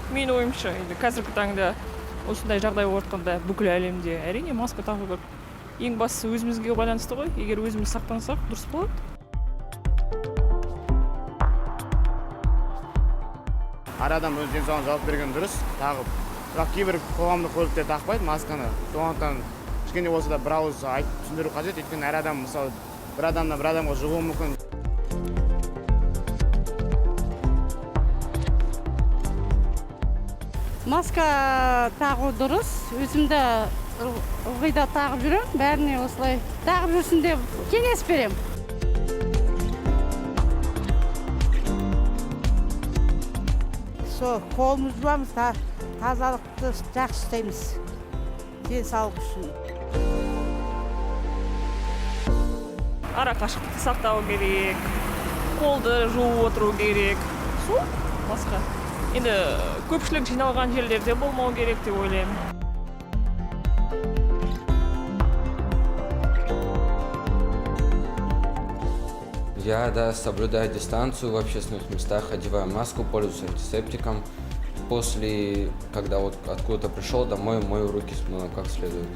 Менің ойымша, енді қазіргі таңда осындай жағдай болып жатқанда бүкіл әлемде, әрине, маска тағу керек. Ең бастысы өзімізге байланысты ғой. Егер өзіміз сақтансақ, дұрыс болады. Әр адам өз денсаулығына жауап берген дұрыс тағып, бірақ кейбір қоғамдық көлікте тақпайды масканы. Сондықтан кішкене болса да бір ауыз айтып түсіндіру қажет, өйткені әр адам, мысалы, бір адамнан бір адамға жұғуы мүмкін. Маска тағу дұрыс. Өзім де ылғи да тағып жүремін, бәріне осылай тағып жүрсін деп кеңес беремін. Сол қолымызды жуамыз, тазалықты жақсы ұстаймыз денсаулық үшін. Ара қашықтықты сақтау керек, қолды жуып отыру керек. Сол, басқа енді көпшілік жиналған жерлерде болмау керек деп ойлаймын. Я, да, соблюдаю дистанцию в общественных местах, одеваю маску, пользуюсь антисептиком. После, когда вот откуда-то пришел домой, мою руки с мылом как следует.